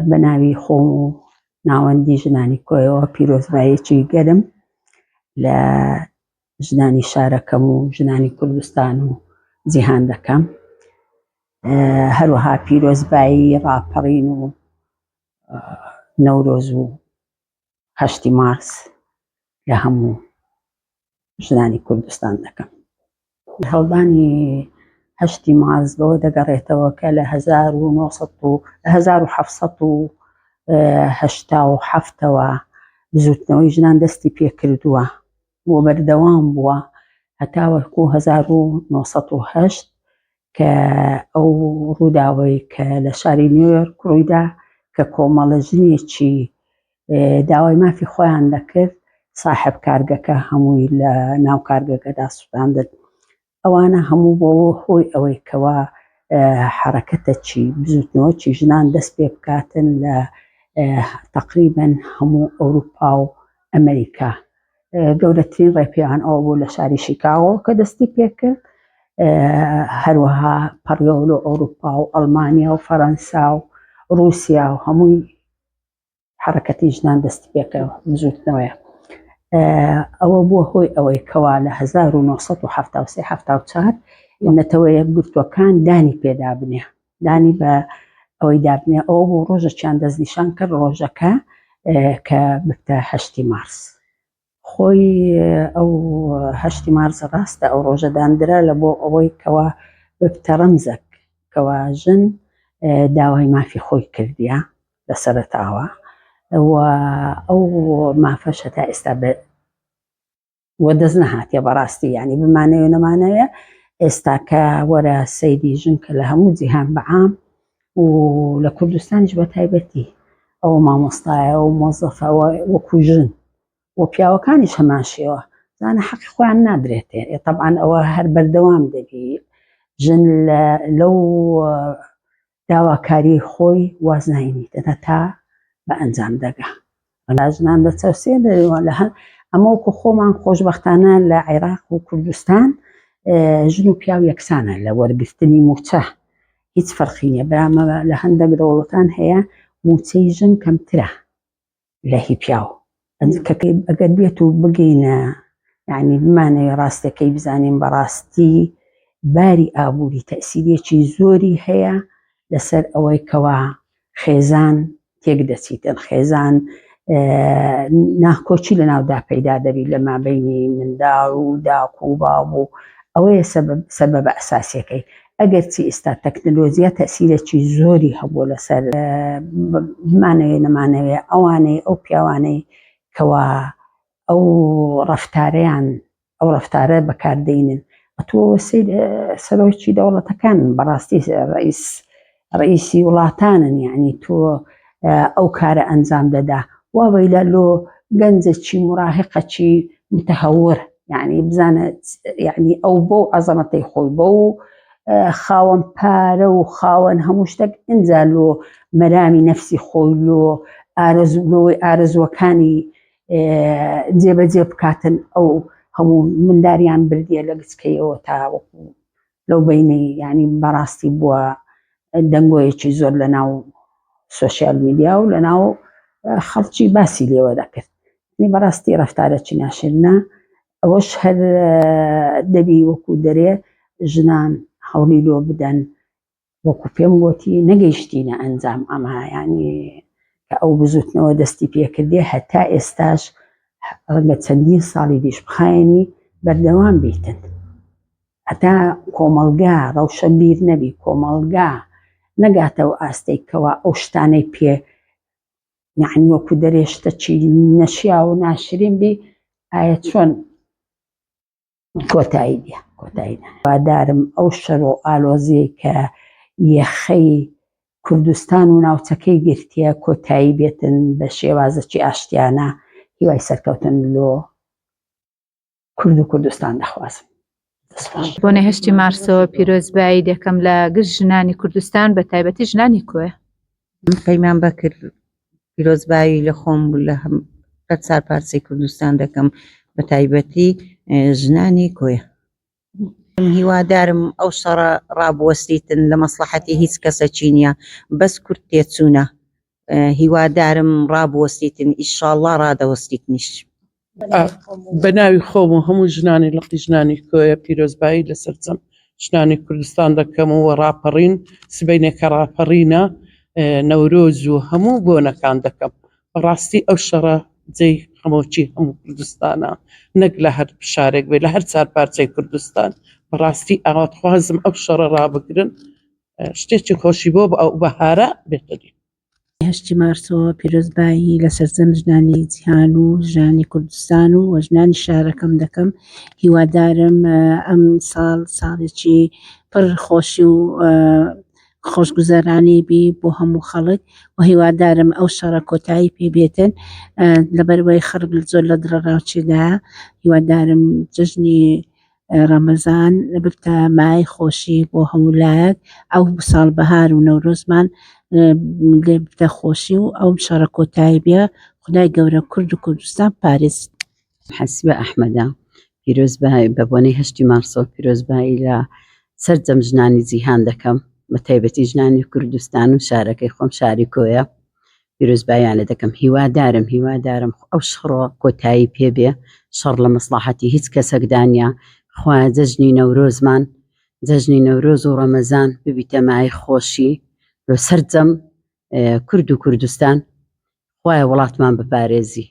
بە ناوی خۆم و ناوەندی ژنانی کۆیەوە پیرۆزبایەکی گەرم لە ژنانی شارەکەم و ژنانی کوردستان و جیهان دەکەم. هەروەها پیرۆزبایی ڕاپەڕین و نەورۆز و هەشتی مارس لە هەموو ژنانی کوردستان دەکەم. هەڵدانی هەشتی مارس بەوە دەگەڕێتەوە کە لە 1987ەوە بزوتنەوەی ژنان دەستی پێکردووە و بەردەوام بووە هەتاوەکو 1970 کە ئەو ڕووداوەی کە لە شاری نیویۆرک ڕوویدا کە کۆمەڵە ژنێکی داوای مافی خۆیان دەکرد ساحب کارگەکە هەمووی لە ناو کارگەکەدا سوتاندن ئەوانە هەموو بۆ هۆی ئەوەی کەوا حرەکەتەکی بزوتنەوەکی ژنان دەست پێ بکاتن لە تقریبا هەموو ئەوروپا و ئەمریکا گەورەترین ڕێپێوان ئەوە بوو لە شاری شیکاگۆ کە دەستی پێکرد هەروەها پەڕیەوە لۆ ئەوروپا و ئەڵمانیا و فەرەنسا و رووسیا و هەمووی حرەکەتی ژنان دەستی پێکرد بزوتنەوەیە ئەوە بووە هۆی ئەوەی کەوا لە 1973 74 نەتەوە یەکگرتووەکان دانی پێدا بنێ دانی بە ئەوەی دابنێ ئەوە بوو ڕۆژەکیان دەستنیشان کرد ڕۆژەکە کە ببتە هەشتی مارس خۆی ئەو هەشتی مارس ڕاستە ئەو ڕۆژە داندرا لە بۆ ئەوەی کەوا ببتە ڕەمزەک کەوا ژن داوای مافی خۆی کردیە لە سەرەتاوە و ئەو مافەش هەتا ئێستا وە دەست نەهاتیە بەڕاستی یانی بمانەوێ نەمانەوێ ئێستاکە وەرە سەیری ژن کە لە هەموو جیهان بەعام و لە کوردستانیش بە تایبەتی ئەو مامۆستایە و مۆزەفەوە وەکو ژن و پیاوەکانیش هەمان شێوە زانە حەقی خۆیان نادرێتێ تەبعەن ئەوە هەر بەردەوام دەبی ژن لەو داواکاریی خۆی واز ناینیتن هەتا بە ئەنجام دەگا. ژنان دەچەوسێنەوە لە هەر ئەمە وەکو خۆمان خۆشبەختانە لە عێراق و کوردستان ژن و پیاو یەکسانە لە وەرگرتنی مووچە هیچ فەرقی نییە برامە لە هەندێک دەوڵەتان هەیە مووچەی ژن کەمترە لە هی پیاو ئەگەر بێت و بگەینە یعنی بمانەوێ ڕاستەکەی بزانین بەڕاستی باری ئابووری تەسیرێکی زۆری هەیە لەسەر ئەوەی کەوا خێزان تێک دەچیتن خێزان ناکۆکی لە ناودا پەیدا دەبی لە مابینی منداڵ و داک و باو و ئەوەیە سەبەبە ئەساسیەکەی ئەگەرچی ئێستا تەکنەلۆجیا تەئسیرێکی زۆری هەبووە لەسەر بمانەوێ نەمانەوێ ئەوانەی ئەو پیاوانەی کەوا ئەو ڕەفتارەیان ئەو ڕەفتارە بەکاردەینن ئەتۆ سەیر سەرۆکی دەوڵەتەکان بەڕاستی ڕئیس ڕئیسی وڵاتانن یعنی تۆ ئەو کارە ئەنجام دەدا وا وەیلا لۆ گەنجەکی مراهقەکی متهور یعنی بزانە یعنی ئەو بەو عەزەمەتەی خۆی بەو خاوەن پارە و خاوەن هەموو شتێک ئینجا لۆ مەرامی نەفسی خۆی لۆ ئارەزوو لۆی ئارەزووەکانی جێبەجێ بکاتن ئەو هەموو منداریان بردیە لە گچکەیەوە تا وەکو لەو بینەی یعنی بەڕاستی بووە دەنگۆیەکی زۆر لە ناو سۆشیال میدیا و لە ناو خەڵکی باسی لێوە دەکرد نی بەڕاستی ڕەفتارەکی ناشرنە ئەوەش هەر دەبی وەکو دەرێ ژنان هەوڵی لۆ بدەن وەکو پێم گۆتی نەگەیشتینە ئەنجام ئەمە یانی کە ئەو بزوتنەوە دەستی پێکردێ هەتا ئێستاش ڕەنگە چەندین ساڵی دیش بخایەنی بەردەوام بیتن هەتا کۆمەڵگا ڕەوشەنبیر نەبی کۆمەڵگا نەگاتەوە ئاستێک کەوا ئەو شتانەی پێ یعنی وەکو دەرێ شتەکی نەشیا و ناشرین بی ئایا چۆن کۆتایی دێ کۆتایی وادارم ئەو شەر و ئالۆزیەی کە یەخەی کوردستان و ناوچەکەی گرتیە کۆتایی بێتن بە شێوازەکی ئاشتیانە هیوای سەرکەوتن لۆ کورد و کوردستان دەخوازم. بۆنەی هەشتی مارسەوە پیرۆزبایی دەکەم لە گشت ژنانی کوردستان بە تایبەتی ژنانی کۆیە. پەیمان بەکر پیرۆزبایی لە خۆم و لە هەر چار پارچەی کوردستان دەکەم بە تایبەتی ژنانی کۆیە. هیوادارم ئەو شەڕە ڕابوەستیتن لە مەسڵەحەتی هیچ کەسەکی نییە بەس کورد تێچوونە. هیوادارم ڕابوەستیتن ئیشاڵڵا ڕادەوەستیتنیش. بە ناوی خۆم و هەموو ژنانی لقی ژنانی کۆیە پیرۆزبایی لە سەرجەم ژنانی کوردستان دەکەم و ڕاپەڕین سبەینێ کە ڕاپەڕینە نەورۆز و هەموو بۆنەکان دەکەم. بەڕاستی ئەو شەڕە جێی خەمۆکی هەموو کوردستانە نەک لە هەر شارێک بێت لە هەر چار پارچەی کوردستان. بەڕاستی ئاواتخوازم ئەو شەڕە ڕابگرن شتێکی خۆشی بۆ ئەو بەهارە بێتە دی. هەشتی مارسەوە پیرۆزبایی لە سەرجەم ژنانی جیهان و ژنانی کوردستان و ژنانی شارەکەم دەکەم هیوادارم ئەم ساڵ ساڵێکی پڕ خۆشی و خۆشگوزەرانی بی بۆ هەموو خەڵک و هیوادارم ئەو شەڕە کۆتایی پێ بێتن لەبەرئەوەی خەڵک زۆر لە دڵەڕاوکێدایە هیوادارم جەژنی ڕەمەزان ببتە مایەی خۆشی بۆ هەموو لایەک ئەو ساڵ بەهار و نەورۆزمان لێ ببتە خۆشی و ئەو شەڕە کۆتایی بێ خدای گەورە کورد و کوردستان پارێزیت. حەسیبە ئەحمەدە پیرۆزبایی بە بۆنەی هەشتی مارسەوە پیرۆزبایی لە سەرجەم ژنانی جیهان دەکەم بە تایبەتی ژنانی کوردستان و شارەکەی خۆم شاری کۆیە پیرۆزباییان لێ دەکەم هیوادارم هیوادارم ئەو شەڕە کۆتایی پێ بێ شەڕ لە مەسڵەحەتی هیچ کەسەکدا نییە خوایە جەژنی نەورۆزمان جەژنی نەورۆز و ڕەمەزان ببیتە مایەی خۆشی لۆ سەرجەم کورد و کوردستان خوایە وڵاتمان بپارێزی.